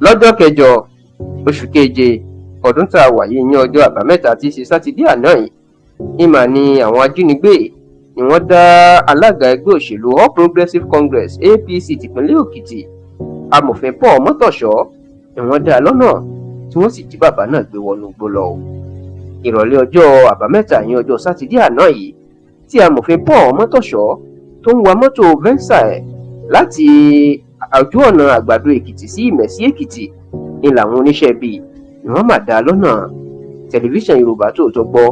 Lọ́jọ́ kẹjọ oṣù keje ọdún tá a wà yìí, ní ọjọ́ Àbámẹ́ta tí í ṣe Sátidé àná yìí, ìmà ni àwọn ajínigbé ni wọ́n dá alága ẹgbẹ́ òṣèlú All Progressives Congress, APC, tìpínlẹ̀ Èkìtì, Amòfin Paul Mọ́tọ̀ṣọ́, ni wọ́n dá a lọ́nà tí wọ́n sì jí bàbá náà gbé wọnú igbó lọ. Ìrọ̀lẹ́ ọjọ́ Àbámẹ́ta yìí, ọjọ́ Sátidé àná yìí, tí Amòfin Paul Mọ́tọ̀ṣọ́ tó ń wa mọ́tò Venza ẹ̀ láti ojú ọ̀nà Àgbàdo Èkìtì sí Ìmẹ̀sí Èkìtì ni làwọn oníṣẹ́ ibi ni wọ́n mà dá a lọ́nà. Tẹlifíṣàn Yorùbá Tòótọ́ gbọ́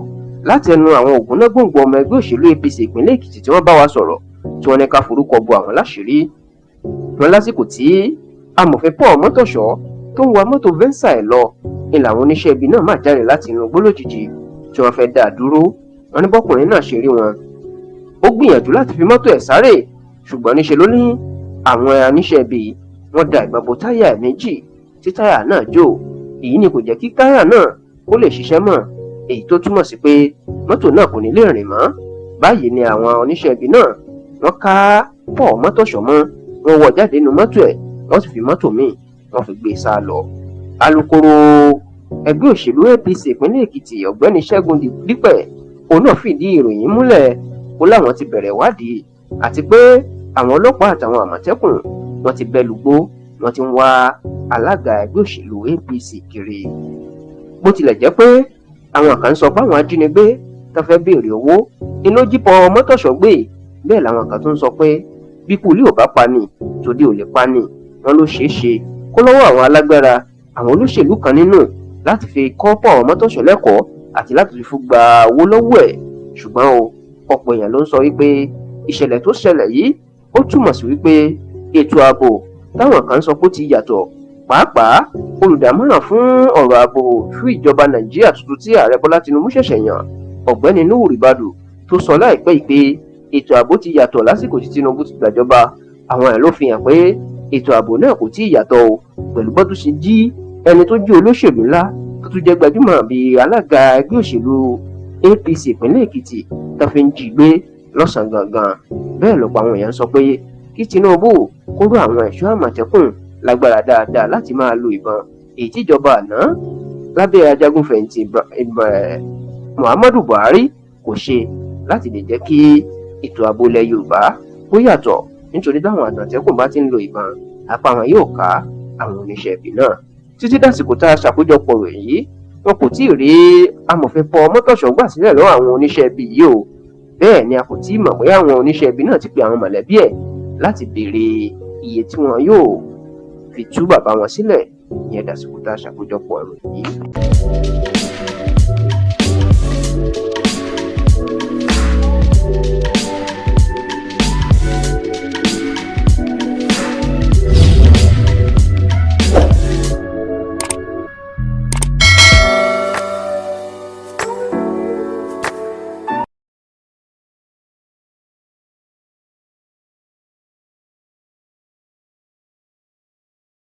látẹnu àwọn ògúnnágbòǹgbò ọmọ ẹgbẹ́ òṣèlú APC ìpínlẹ̀ Èkìtì tí wọ́n bá wa sọ̀rọ̀, tí wọ́n ní ká forúkọ bo àwọn láṣìírí wọn, lásìkò tí Amòfin Paul Mọ́tọ̀ṣọ́ tó ń wa mọ́tò Venza ẹ̀ lọ ni làwọn oníṣẹ́ ibi náà má jáde láti inú igbó lójijì tí wọ́n fẹ́ dá a dúró. Wọn ní bọ́kùnrin náà ṣe rí wọn, ó gbìyànjú láti fi mọ́tò ẹ̀ sáré, ṣùgbọ́n níṣe ló ní àwọn oníṣẹ́ ibi wọ́n da ìbọn bo táyà ẹ̀ méjì tí táyà náà jò. Èyí ni kò jẹ́ kí táyà náà kó lè ṣiṣẹ́ mọ́, èyí tó túmọ̀ sí pé mọ́tò náà kò ní lè rìn mọ́. Báyìí ni àwọn oníṣẹ́ ibi náà wọ́n ká Paul Mọ́tọ̀ṣọ́ mọ́, wọ́n wọ́ jáde nínú mọ́tò ẹ̀, wọ́n sì fi mọ́tò míì wọ́n fi gbé e sá lọ. Alūkkóró ẹgbẹ́ òṣèlú APC ìpínlẹ̀ Èkìtì, Ọ̀gbẹ́ni Ṣẹ́gun Dípẹ̀, òun náà fìdí ìròyìn múlẹ̀. Ó láwọn ti bẹ̀rẹ̀ ìwádìí àti pé àwọn ọlọ́pàá àtàwọn Àmọ̀tẹ́kùn wọ́n ti bẹ́ lùgbó, wọ́n ti ń wá alága ẹgbẹ́ òṣèlú APC kiri. Bó tilẹ̀ jẹ́ pé àwọn kan ń sọ pé àwọn ajínigbé tó fẹ́ béèrè owó inú jí Paul Mọ́tọ̀ṣọ́ gbé, bẹ́ẹ̀ làwọn kan tó ń sọ pé bí kú ilé ò bá pa ni, tòde ò lè pa ni. Wọn ló ṣeé ṣe kó lọ́wọ́ àwọn alágbára, àwọn olóṣèlú kan nínú láti fi kọ́ Paul Mọ́tọ̀ṣọ́ lẹ́kọ̀ọ́ àti láti fi gba owó lọ́wọ́ ẹ̀. Ṣùgbọ́n o, ọ̀pọ̀ èèyàn ló ń sọ wípé ìṣẹ̀lẹ̀ tó ṣẹlẹ̀ yìí, ó túmọ̀ sí wípé ètò ààbò táwọn kan sọ pé ó ti yàtọ̀, pàápàá olùdámọ̀ràn fún ọ̀rọ̀ ààbò fún ìjọba Nàìjíríà tuntun tí Ààrẹ Bọ́lá Tinubu ṣẹ̀ṣẹ̀ yàn, Ọ̀gbẹ́ni Nuhu Ribadu, tó sọ láìpẹ́ yìí pé ètò ààbò ti yàtọ̀ lásìkò tí Tinubu ti gbàjọba, àwọn ẹ̀ ló fi hàn pé ètò ààbò náà kò tí ì yàtọ̀ o, pẹ̀lú bó tún ṣe jí ẹni tó jẹ́ olóṣèlú ńlá, tó tún jẹ́ gbajúmọ̀ bíi alága ẹgbẹ́ òṣèlú APC ìpínlẹ̀ Èkìtì, tó fi ń jí gbé lọ́sàn-án gangan. Bẹ́ẹ̀ lọ́pọ̀ àwọn èèyàn sọ pé kí Tinubu kó ró àwọn ẹ̀ṣọ́ Àmọ̀tẹ́kùn lágbára dáadáa láti máa lo ìbọn, èyí tíjọba àná lábẹ́ ajagunfẹ̀yìntì Muhammadu Buhari kò ṣe, láti lè jẹ́ kí ètò ààbò ilẹ̀ Yorùbá kó yàtọ̀, nítorí táwọn Àmọ̀tẹ́kùn bá ti ń lo ìbọn, apá wọn yóò ká àwọn oníṣẹ́ ibi náà. Títí dàsìkò tá a ṣàkójọpọ̀ rẹ̀ yìí, wọn kò tí ì rí Amòfin Paul Mọ́tọ̀ṣọ́ gbà sílẹ̀ lọ́wọ́ àwọn oníṣẹ́ ibi yìí o. Bẹ́ẹ̀ ni a kò tí ì mọ̀ bóyá àwọn oníṣẹ́ ibi náà ti pe àwọn mọ̀lẹ́bí ẹ̀ láti béèrè iye tí wọn yóò fi tú bàbá wọn sílẹ̀. Ìyẹn dàsìkò tá a ṣàkójọpọ̀ ìròyìn yìí.